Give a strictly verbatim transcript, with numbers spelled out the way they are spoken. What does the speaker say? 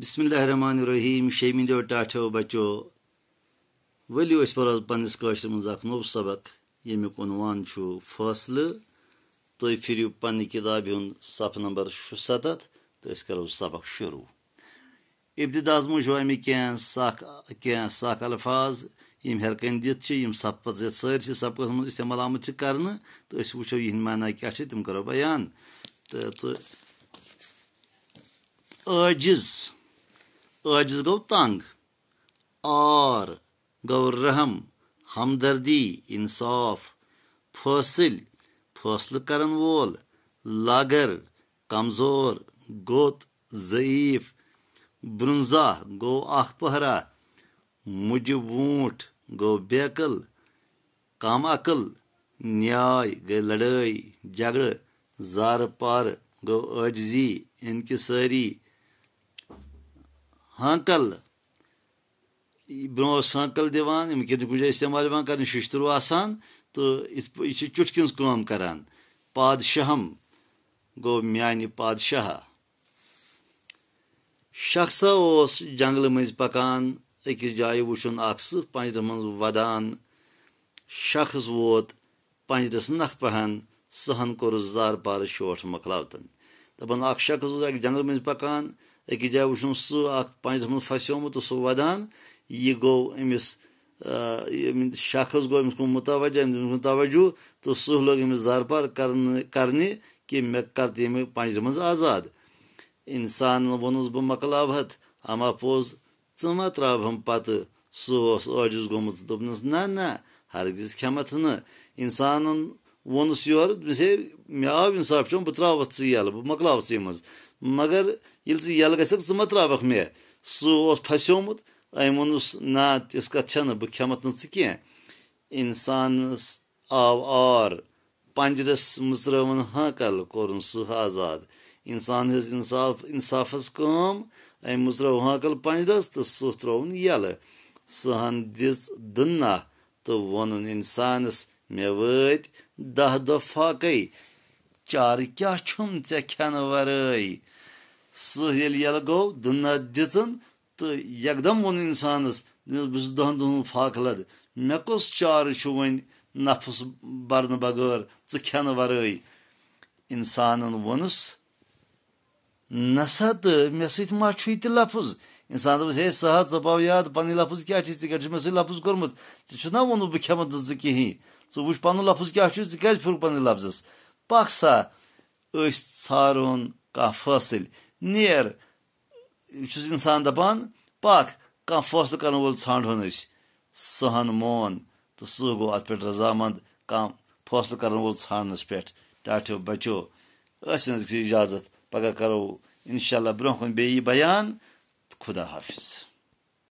بسم اللہ الرحمن الرحیم۔ شیٚیمہِ دۄہ ٹاٹھیو بچو، ؤلِو أسۍ پرو آز پننِس کٲشرِ منٛز اکھ نوٚو سبق، ییٚمیُک عنوان چھُ فٲصلہٕ۔ تُہۍ پھِرِو پننہِ کِتابہِ ہُنٛد صفہٕ نمبر شُسَتَتھ تہٕ أسۍ کرو سبق شروع۔ ابتداہس منٛز چھُ اَمِکۍ کینٛہہ سَکھ، کینٛہہ سَکھ الفاظ، یِم ہیٚرِ کنہِ دِتھ چھِ، یِم صفہٕ پتہٕ یتھ سٲرسٕے سبقس منٛز استعمال آمٕتۍ چھِ کرنہٕ، تہٕ أسۍ وٕچھو یِہنٛدۍ معنی کیٛاہ چھِ، تِم کرو بیان۔ تہٕ، تہٕ عٲجِز، عٲجِز گوٚو تنگ، عار گوٚو رحم، ہمدردی، انصاف، فٲصِل، فٲصلہٕ کرن وول، لاگر، کمزور، گوٚت، ضعیف، برونزہ گوٚو اکھ پہرا، مُجہِ ووٗنٛٹھ گوٚو بیقل، کم عقل، نیاے گٔے لڑٲے، جھگڑٕ، زارٕ پارٕ گوٚو عٲجزی، انکسٲری، ہانکل، برونٛہہ اوس ہانکل دِوان، یِم کِتھ کُنہِ جایہِ استعمال یِوان کرنہٕ، شِشتٕروٗ آسان، تہٕ یِتھ پٲ-، یہِ چھِ چُٹھِ ہِنٛز کٲم کران۔ پادشاہم گوٚو میانہِ پادشاہ۔ شخصا اوس جنگلہٕ مٔنٛزۍ پکان، أکِس جایہِ وُچھُن اکھ سٕہہ پنجرس منٛز ودان۔ شخص ووت پنجرس نکھٕ پہن، سٕہن کوٚرُس زارٕ پارٕ شوٹھ مۄکلاوتن۔ دپان، اکھ شخص اوس اکہِ جنگلہٕ مٔنٛزۍ پکان، أکِس جایہِ وُچھُن سٕہہ اکھ پنجرس منٛز پھسیومُت تہٕ سُہ ودان۔ یہِ گوٚو أمِس، آ، ییٚمہِ شخص گوٚو أمِس کُن متوجہ، أمِس کُن توجہ، تہٕ سٕہہ لوٚگ أمِس زارٕ پارٕ کرنہٕ، کرنہِ کہِ مےٚ کر تہٕ ییٚمہِ پنجرِ منٛز آزاد۔ انسانن ووٚنُس، بہٕ مۄکلاوہتھ، اما پوٚز، ژٕ ما ترٛاوہَم پتہٕ؟ سُہ اوس عٲجِز گوٚمُت، دوٚپنَس، نہ، نہ، ہرگز کھٮ۪متھ نہٕ۔ انسانن ووٚنُس یورٕ، دوٚپنَس، ہے، مےٚ آو انصاف چون، بہٕ ترٛاوَتھ ژٕ یَلہٕ، بہٕ مۄکلاوَتھ ژٕ یہِ منٛز۔ مگر ییٚلہِ ژٕ یَلہٕ گژھکھ، ژٕ ما ترٛاوَکھ مےٚ؟ سُہ اوس پھسیومُت، أمۍ ووٚنُس، نہ، تِژھ کَتھ چھَنہٕ، بہٕ کھٮ۪متھ نہٕ ژٕ کینٛہہ۔ انسانس آو عار، پنجرس مٕژرٲوٕن ہانکل، کوٚرُن سٕہہ آزاد۔ انسان ہٕنٛز انصاف، انصافس کٲم، أمۍ مٕژرٲو ہانکل پنجرس تہٕ سٕہہ ترٛووُن یَلہٕ۔ سٕہن دِژ دٕنہ تہٕ ووٚنُن انسانس، مےٚ وٲتۍ دَہ دۄہ فاقے، چارٕ کیٛاہ چھُم ژےٚ کھٮ۪نہٕ ورٲے؟ سٕہہ ییٚلہِ یَلہٕ گوٚو، دٕنہ دِژٕن تہٕ یکدم ووٚن انسانس، دوٚپنس، بہٕ چھُس دہن دۄہن ہُنٛد فاقہٕ لد، مےٚ کُس چارٕ چھُ وۄنۍ نفس برنہٕ بغٲر، ژٕ کھٮ۪نہٕ ورٲے؟ انسانن ووٚنُس، نسا تہٕ مےٚ سۭتۍ ما چھُے تہِ لفظ؟ انسان دوٚپُس، ہے سٕہہ، ژےٚ پاو یاد پنٕنۍ لفظ کیٛاہ چھِ؟ ژےٚ کیٛاہ چھُ مےٚ سۭتۍ لفظ کوٚرمُت؟ ژےٚ چھُنا ووٚنمُت، بہٕ کھٮ۪مہٕ نہٕ ژٕ کِہیٖنۍ۔ ژٕ وٕچھ پنُن لفظ کیٛاہ چھُ، ژٕ کیٛازِ پھِرُکھ پنٕنۍ لفظس؟ پکھ سا، أسۍ ژھارون کانٛہہ فٲصِل۔ نیر، یہِ چھُس انسان دپان، پکھ، کانٛہہ فٲصلہٕ کرن وول ژھانڈہون أسۍ۔ سٕہن مون تہٕ سٕہہ گوٚو اتھ پٮ۪ٹھ رضامند، کانٛہہ فٲصلہٕ کرن وول ژھانڈنس پٮ۪ٹھ۔ ٹاٹھیو بچو، ٲسِن أزکہِ اجازت، پگاہ کرو انشاءاللہ برونٛہہ کُن بیٚیہِ بیان۔ خدا حافظ۔